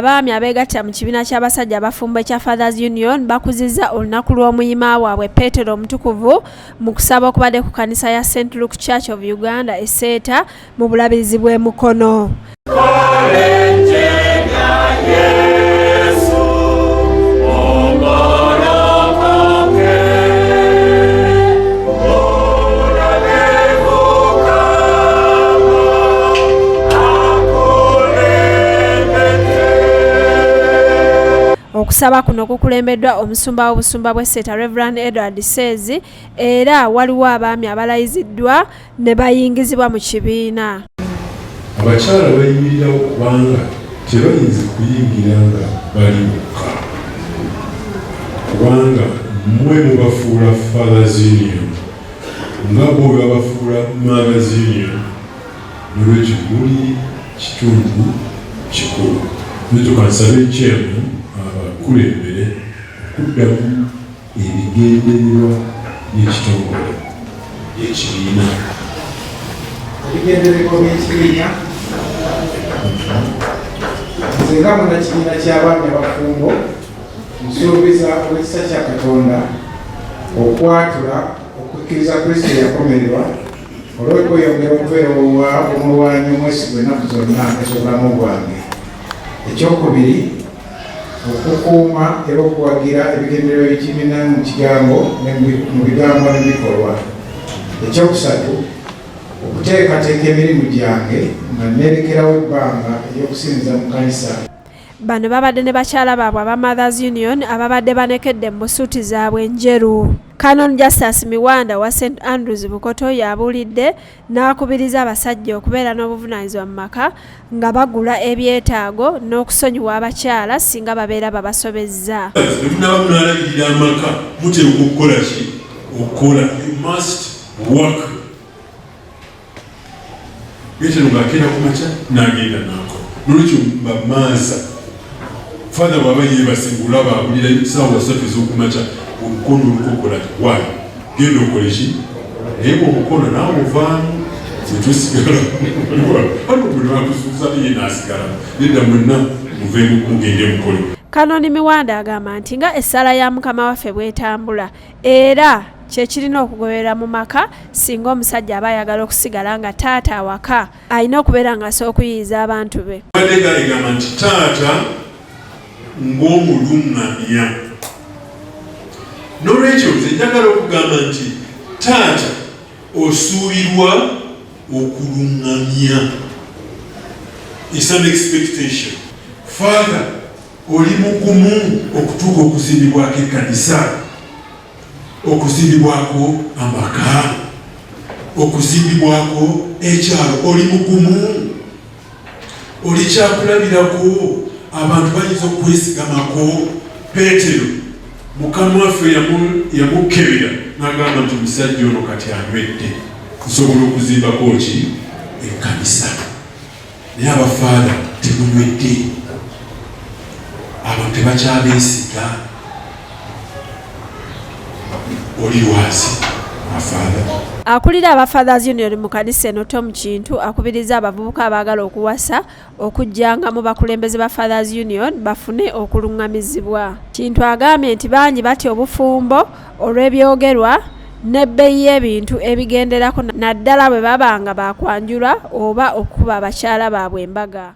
Abaami abeegattira mu kibiina ky'abasajja abafumbo ekya Fathers Union bakuzizza olunaku lw'omuyima waabwe Petero Omutukuvu mu kusaba okubadde ku kkanisa ya St Luke Church of Uganda e Seeta mu bulabirizi bw'e Mukono. Okusaba kuno kukulembeddwa omusumba w'obusumba bw'e Seeta Rev. Edward Sseezi era waliwo abaami abalayiziddwa ne bayingizibwa mu kibiina. Abakyala bayimirirawo kubanga tebayinza kuyingira nga bali bokka kubanga mmwe mubafuula Fathers Union nga bo bwe babafuula Mothers Union, nolwekyo muli kitundu kikulu. Nolwekyo kansabe Chairman abakulembere okuddamu ebigendererwa by'ekitongole ekibiina. Ebigendererwa by'ekibiina. Nze nga munnakibiina ky'abaami abafumbo nsuubiza olw'ekisa kya Katonda okwatula okukkiriza Kristo eyakomererwa olw'okweyongera okubeera omulwanyi omwesigwa ennaku zonna ez'obulamu bwange. Ekyokubiri, okukuuma era okuwagira ebigendererwa by'ekibiina mu kigambo mu bigambo n'ebikolwa. Ekyokusatu, okuteekateeka emirimu gyange nga nerekerawo ebbanga ery'okusinza mu kkanisa. Bano babadde ne bakyala baabwe aba Mothers Union ababadde banekedde mu busuuti zaabwe enjeru. Canon Justus Miwanda wa St Andrews Bukoto yabuulidde n'akubiriza abasajja okubeera n'obuvunaanyizibwa mu maka nga bagula ebyetaago n'okusonyiwa abakyala singa babeera babasobezza. Bwe munaba munalabirira amaka muteekwa okukola ki? Okukola. You must work. Petero ng'akeera ku makya n'agenda n'akola. Nolwekyo bamaaza Father bw'aba yeebase ng'olaba abulira essaawa 3 ez'okumakya omukono olukokola waayo genda okole ki, naye bw'omukono naawe ovaamu tetusigala waliwo gwe lwakuzuuza ye n'asigala nedda mwenna muveemu mugende mukole. Kanoni Miwanda agamba nti nga essaala ya Mukama waffe bw'etambula era kye kirina okugoberera mu maka singa omusajja aba ayagala okusigala nga taata awaka alina okubeera ng'asobola okuyiiyiza abantu be. Badde egamba nti taata ng'omuluŋŋamya. N'olwekyo nze njagala okugamba nti taata osuubirwa okuluŋŋamya. It's an expectation. Father, oli mugumu okutuuka okuzimbibwako ekkanisa, okuzimbibwako amaka, okuzimbibwako ekyalo. Oli mugumu, oli kyakulabirako, abantu bayinza okwesigamako. Petero Mukama waffe yamukebera n'agamba nti omusajja ono kati anywedde, nsobola okuzimbako ki ekkanisa. Naye abafaada temunywedde, abantu tebakyabeesiga. Oli lwazi afaada. Akulira aba Fathers Union mu kanisa eno Tom Kintu akubiriza abavubuka abaagala okuwasa okujjanga mu bakulembeze ba Fathers Union bafune okuluŋŋamizibwa. Kintu agambye nti bangi batya obufumbo olw'ebyogerwa n'ebbeeyi y'ebintu ebigenderako naddala bwe baba nga baakwanjula oba okukuba abakyala baabwe embaga.